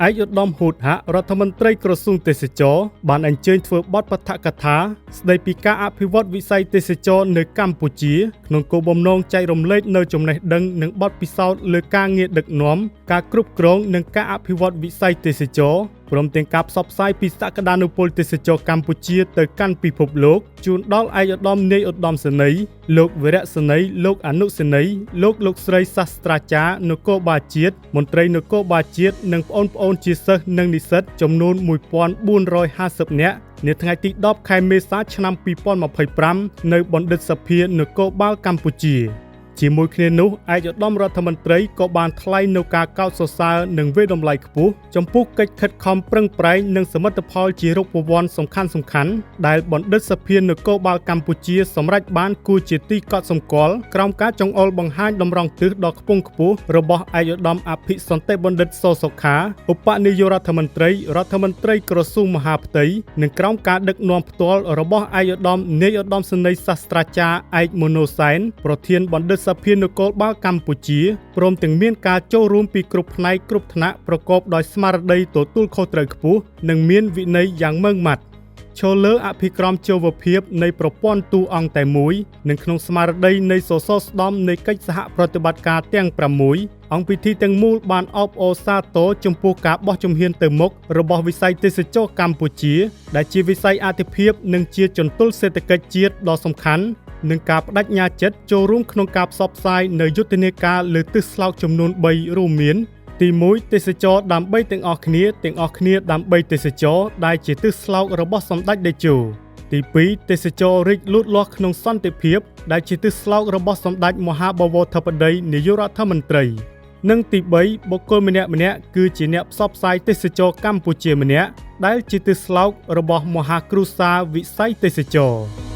ឯកឧត្តមហ៊ូតហាក់រដ្ឋមន្ត្រីក្រសួងទេសចរបានអញ្ជើញធ្វើបទបឋកថាស្ដីពីការអភិវឌ្ឍវិស័យទេសចរនៅកម្ពុជាក្នុងគោលបំណងចែករំលែកនៅចំណេះដឹងនិងបទពិសោធន៍លើការងារដឹកនាំការគ្រប់គ្រងនិងការអភិវឌ្ឍវិស័យទេសចរព្រមទាំងការផ្សព្វផ្សាយពីសក្តានុពលទេសចរកម្ពុជាទៅកាន់ពិភពលោកជូនដល់ឯកឧត្តមនាយឧត្តមសេនីយ៍លោកវរៈសេនីយ៍លោកអនុសេនីយ៍លោកលោកស្រីសាស្ត្រាចារ្យនគរបាលជាតិមន្ត្រីនគរបាលជាតិនិងប្អូនប្អូនជាសិស្សនិងនិស្សិតចំនួន1450នាក់នាថ្ងៃទី10ខែមេសាឆ្នាំ2025នៅបណ្ឌិតសភានគរបាលកម្ពុជាជាមួយគ្នានោះឯកឧត្តមរដ្ឋមន្ត្រីក៏បានថ្លែងនៅការកោតសរសើរនិងវាយតម្លៃខ្ពស់ចំពោះកិច្ចខិតខំប្រឹងប្រែងនិងសមិទ្ធផលជារូបវន្តសំខាន់សំខាន់ដែលបណ្ឌិតសភានគរបាលកម្ពុជាសម្រេចបានគួរជាទីកត់សម្គាល់ក្រោមការចង្អុលបង្ហាញតម្រង់ទិសដ៏ខ្ពង់ខ្ពស់របស់ឯកឧត្តមអភិសន្តិបណ្ឌិតសសុខាឧបនាយករដ្ឋមន្ត្រីរដ្ឋមន្ត្រីក្រសួងមហាផ្ទៃនិងក្រោមការដឹកនាំផ្ទាល់របស់ឯកឧត្តមនាយឧត្តមសេនីយ៍សាស្ត្រាចារ្យឯកមនោសែនប្រធានបណ្ឌិតសភានគរបាលកម្ពុជាព្រមទាំងមានការចូលរួមពីគ្រប់ផ្នែកគ្រប់ថ្នាក់ប្រកបដោយស្មារតីទទួលខុសត្រូវខ្ពស់និងមានវិន័យយ៉ាងម៉ឺងម៉ាត់ឈរលើអភិក្រមជីវភាពនៃប្រព័ន្ធតួអង្គតែមួយនិងក្នុងស្មារតីនៃសសរស្តម្ភនៃកិច្ចសហប្រតិបត្តិការទាំង6អង្គពិធីទាំងមូលបានអបអរសាទរចំពោះការបោះជំហានទៅមុខរបស់វិស័យទេសចរកម្ពុជាដែលជាវិស័យអាទិភាពនិងជាចន្ទុលសេដ្ឋកិច្ចជាតិដ៏សំខាន់និងការបដិញ្ញាចិត្តចូលរួមក្នុងការផ្សព្វផ្សាយនៅយុទ្ធនាការលើទិសស្លោកចំនួន3រួមមានទី1ទេសចរដើម្បីទាំងអស់គ្នាទាំងអស់គ្នាដើម្បីទេសចរដែលជាទិសស្លោករបស់សម្ដេចតេជោទី2ទេសចររីកលូតលាស់ក្នុងសន្តិភាពដែលជាទិសស្លោករបស់សម្ដេចមហាបវរធិបតីនាយករដ្ឋមន្ត្រីនិងទី3បុគ្គលម្នាក់ម្នាក់គឺជាអ្នកផ្សព្វផ្សាយទេសចរកម្ពុជាម្នាក់ដែលជាទិសស្លោករបស់មហាគ្រួសារវិស័យទេសចរ។